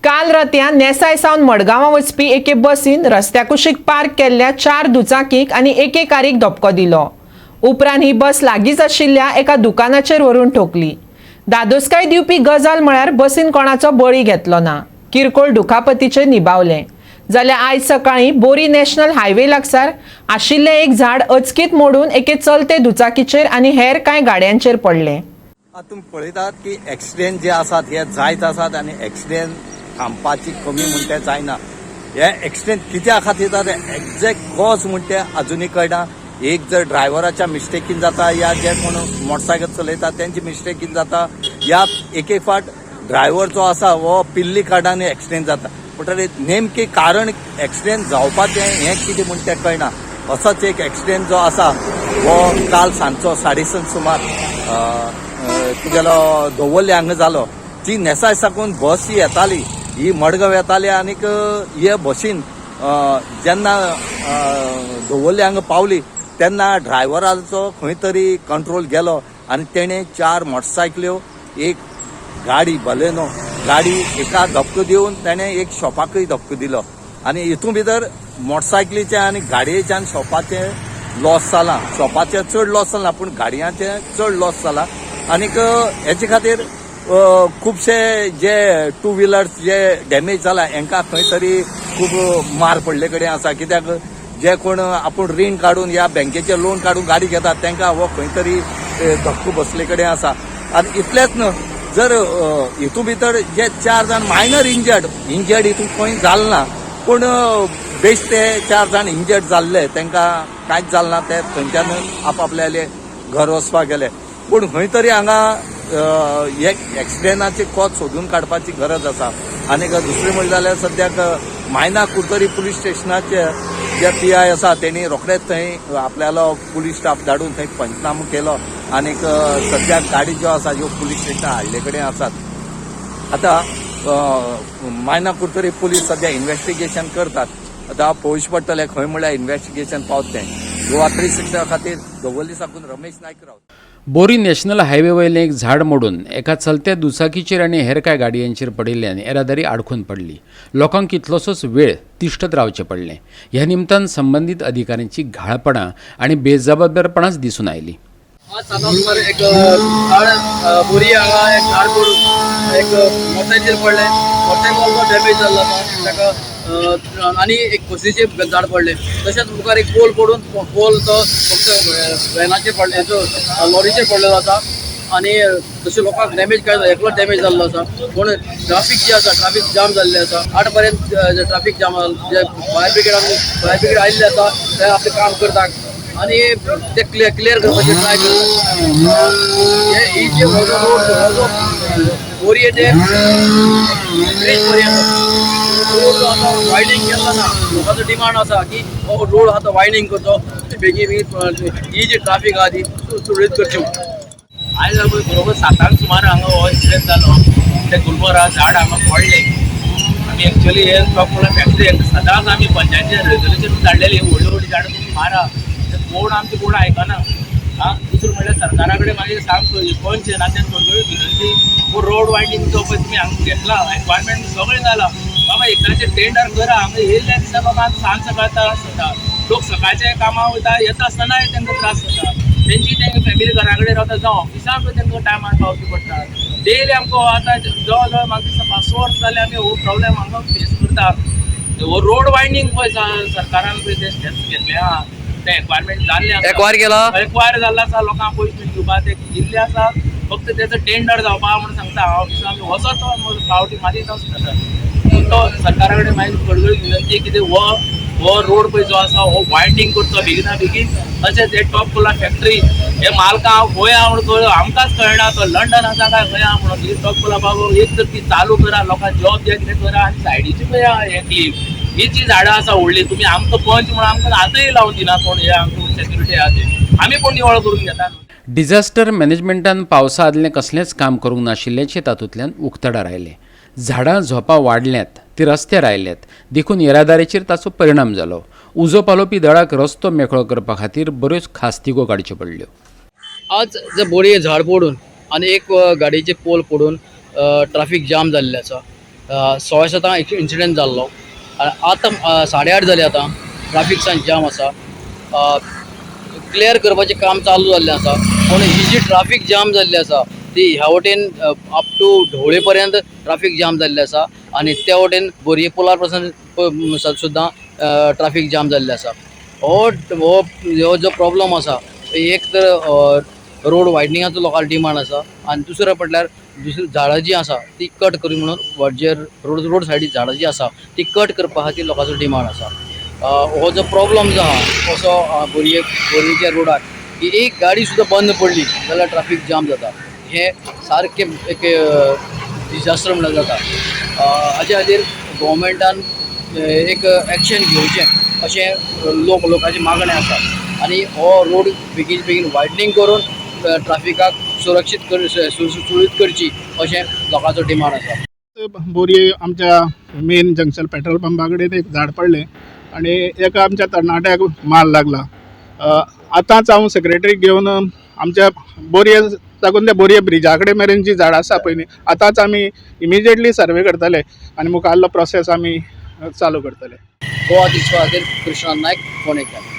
काल रातयां नेसाय सावन मडगांवां वचपी एके बसीन रस्त्या कुशीक पार्क केल्ल्या चार दुचाकींक आनी एके कारीक धपको दिलो. उपरांत ही बस लागींच आशिल्ल्या एका दुकानाचेर व्हरून ठोकली. धादोसकाय दिवपी गजाल म्हळ्यार बसीन कोणाचो बळी घेतलो ना. किरकोळ दुखापतीचेर निभावलें. जाल्यार आयज सकाळीं बोरी नॅशनल हायवे लागसार आशिल्लें एक झाड अचकीत मोडून एके चलते दुचाकीचेर आनी हेर कांय गाडयांचेर पडलें. आतां तुमी पळयतात की एक्सिडेंट जे आसात हे जायत आसात आनी एक्सिडेंट थांबपाची कमी म्हणटा ते जायना. हे एक्सिडेंट कित्या खातीर जाता, एग्जॅक्ट कॉज म्हणटा ते अजुनूय कळना. एक जर ड्रायव्हराच्या मिस्टेकीन जाता या जे कोण मोटरसायकल चलयता तेंची मिस्टेकीन जाता या एक एक फावट ड्रायव्हर जो आसा हो पिल्ली कारणान एक्सिडेंट जाता. म्हणटकीर नेमकें कारण एक्सिडेंट जावपाचें हें कितें म्हणटा तें कळना. असोच एक एक्सिडेंट जो आसा हो काल सांजचो 6:30 सुमार तुगेलो दवर्ले हांगा जालो. ती नेसाय साकून बस ही येताली, ही मडगांव येताली आनीक हे बसीन जेन्ना दवर्ले हांगा पावली तेन्ना ड्रायव्हराचो खंय तरी कंट्रोल गेलो आनी तेणें चार मोटरसायकल्यो, एक गाडी बलेनो गाडी एका धपको दिवन तेणें एक शॉपाकूय धपको दिलो आनी हितून भितर मोटरसायकलीचें आनी गाडयेचें आनी शॉपाचें लॉस जाला. शॉपाचें चड लॉस जाला पूण गाडयांचें चड लॉस जाला. आनीक हेचे खातीर खुबशे जे टू व्हिलर्स जे डॅमेज जाला हेंकां खंय तरी खूब मार पडले कडेन आसा. कित्याक जे कोण आपूण रीण काडून या बँकेचें लोन काडून गाडी घेतात तांकां हो खंय तरी धक्को बसले कडेन आसा. आनी इतलेंच न्हय, जर हितून भितर जे चार जाण मायनर इंजर्ड हितून खंय जाल ना पूण बेश्टे चार जाण इंजर्ड जाल्ले तांकां कांयच जालें ना, ते थंयच्यान आपापल्याले घर वचपाक गेले. पूण खंय तरी हांगा हे एक्सिडेंटाची कॉज सोदून काडपाची गरज आसा. आनीक दुसरें म्हणलें जाल्यार सद्याक मायना कुडतरी पुलीस स्टेशनाचे जे पी I आसा तेणी रोखडेच थंय आपल्यालो पुलीस स्टाफ धाडून थंय पंचनामो केलो आनीक सद्याक गाडी ज्यो आसा ज्यो पुलीस स्टेशनार हाडले कडेन आसात. आतां मायना कुडतरी पुलीस सद्या इन्वेस्टिगेशन करतात. आतां पळोवचें पडटलें खंय म्हणल्यार इन्वेस्टिगेशन पावत तें. गोवा 360 खातीर दवर्ली साकून रमेश नायक रावता. बोरी नॅशनल हायवे वयलें एक झाड मोडून एका चलत्या दुचाकीचेर आनी हेर कांय गाडयांचेर पडिल्ल्यान येरादारी आडखून पडली. लोकांक कितलोसोच वेळ तिश्टत रावचें पडलें. ह्या निमतान संबंदीत अधिकाऱ्यांची घाळपणां आनी बेजबाबदारपणाच दिसून आयली. आज 7 सुमार एक झाड बोरी हांगा एक झाड पडून एक मोटरसायकल पडलें. मोटरसायकल डॅमेज जाल्लो आसा ताका आनी एक बसीचेर झाड पडलें. तशेंच मुखार एक पोल पडून पोल तो फक्त व्हॅनाचेर पडले, हेचो लॉरीचेर पडलेलो आसा आनी तशें लोकांक डॅमेज काय एकलो डॅमेज जाल्लो आसा. पूण ट्राफीक जी आसा, ट्राफीक जाम जाल्लें आसा. 8 पर्यंत ट्राफीक जाम. जे फायर ब्रिगेड, फायर ब्रिगेड आयिल्ले आसा, ते आपलें काम करता आनी ते क्लियर करपाचे ट्राय करता. हे ही जे हो जो रोड, हो जो बोरये ते ब्रिज पर्यंत रोड जो आतां वायडनिंग केल्लो ना, लोकांचो डिमांड आसा की हो रोड आतां वायडनिंग करचो, बेगीन बेगीन ही जी ट्राफीक आहा ती सुरळीत करची. आयज पळय बरोबर 7 सुमार हांगा हो इन्सिडंट जालो. ते गुलमोहरा झाड हांगा पडले. आमी एक्चुअली हे टॉप कोला फॅक्टरी सदांच आमी पंचायतीन रेजोल्युशन धाडलेली, व्हडली व्हडली झाडां तुमी मारा. ते कोण आमचे कोण आयकना. आं, दुसरें म्हणल्यार सरकारा कडेन मागीर सांग पंच नात्यान कळकळी विनंती, रोड वायडनिंग जो पळय तुमी हांगा घेतला, रिक्वायरमेंट सगळें जालां बाबा, एकदाचें टेंडर करा. हांगा येयल्ल्या दिसा लोकांक सांज सकाळ त्रास जाता. लोक सकाळचे कामाक वयता, येता आसतनाय तांकां त्रास जाता. तेंची तेंका फॅमिली घरा कडेन रावता, जावं ऑफिसाक तांकां टायमार पावचें पडटा. डेली आमकां आतां जवळ जवळ म्हाका दिसता 5-6 वर्सां जालें आमी हो प्रॉब्लेम हांगा फेस करता. हो रोड वायडनिंग पळय सरकारान पळय ते स्टेप्स घेतले आहा, ते रिक्वायरमेंट जाल्ले आसा. एक्वायर केला. एक्वायर जाल्लो आसा. लोकांक पयशे दिवपा ते दिल्ले आसा, फक्त तेजो टेंडर जावपा म्हणून सांगता. हांव ऑफिसान आमी वचत तो फावटी मारीत आसता. पूण तो सरकारा कडेन मागीर कळकळी विनंती कितें, हो हो रोड पळय जो आसा हो वायडनिंग करचो बेगिना बेगीन. तशेंच हे टॉप कोला फॅक्टरी हे मालकां हांव खंय आहा म्हणून कळ आमकांच कळना, तो लंडन आसा काय खंय आहा म्हणून. ही टॉप कोला बाबा एक तर ती चालू करा, लोकांक जॉब द्या, कितें करा. आनी सायडीची पळय आहा हे क्लीन ही जी झाडां आसा व्हडली, तुमी आमकां पंच म्हणून आमकां आतांय लावन दिना कोण. हे आमकां सेक्युरिटी आहा ते आमी कोण निवळ करून घेता. डिझास्टर मॅनेजमेंटान पावसा आदलें कसलेंच काम करूंक नाशिल्ल्याचें तातूंतल्यान उक्तडार आयलें. झाडां झोपां वाडल्यांत, ती रस्त्यार आयल्यात, देखून येरादारीचेर ताचो परिणाम जालो. उजो पालोवपी दळाक रस्तो मेकळो करपा खातीर बऱ्योच खास्तिगो काडच्यो पडल्यो. आज जे बोरये झाड पडून आनी एक गाडयेचे पोल पडून ट्राफीक जाम जाल्लें आसा. 7:15 एक इन्सिडंट जाल्लो आनी आतां 8:30 जाली, आतां ट्राफीक सान जाम आसा. क्लियर करपाचें काम चालू जाल्लें आसा, पूण ही जी ट्राफीक जाम जाल्ली आसा ती ह्या वटेन अप टू ढवळे पर्यंत ट्राफीक जाम जाल्लें आसा आनी त्या वटेन बोरये पुलार पासून सुद्दां ट्राफीक जाम जाल्लें आसा. हो हो हो जो प्रॉब्लम आसा, एक तर रोड वायडनिंगाचो लोकांक डिमांड आसा आनी दुसरें म्हटल्यार दुसरी झाडां जीं आसा ती कट करी म्हणून, जे रोड सायडीक झाडां जीं आसा ती कट करपा खातीर लोकांचो डिमांड आसा. हो जो प्रॉब्लम जो आहा असो बोरयेच्या रोडार की एक गाडी सुद्दां बंद पडली जाल्यार ट्राफीक जाम जाता. हें सारकें एक डिजास्टर म्हणल्यार जाता. हाजे खातीर गोवोरमेंटान एक एक्शन घेवचें अशें लोकांची मागणें आसा आनी हो रोड बेगीन बेगीन वायडनींग करून ट्राफिकाक सुरक्षीत कर सुरळीत करची अशें लोकांचो डिमांड आसा. बोरये आमच्या मेन जंक्शन पेट्रोल पंपा कडेन एक झाड पडलें आनी एका आमच्या तरणाट्याक माल लागला. आतांच हांव सेक्रेटरीक घेवन आमच्या बोरये साकून त्या बोरये ब्रिजा कडेन मेरेन जी झाडां आसा पळय न्ही, आतांच आमी इमिजिएटली सर्वे करतले आनी मुखारलो प्रोसेस आमी चालू करतले. गोवा दिसपा खातीर कृष्णा नायक, फोंडेकार.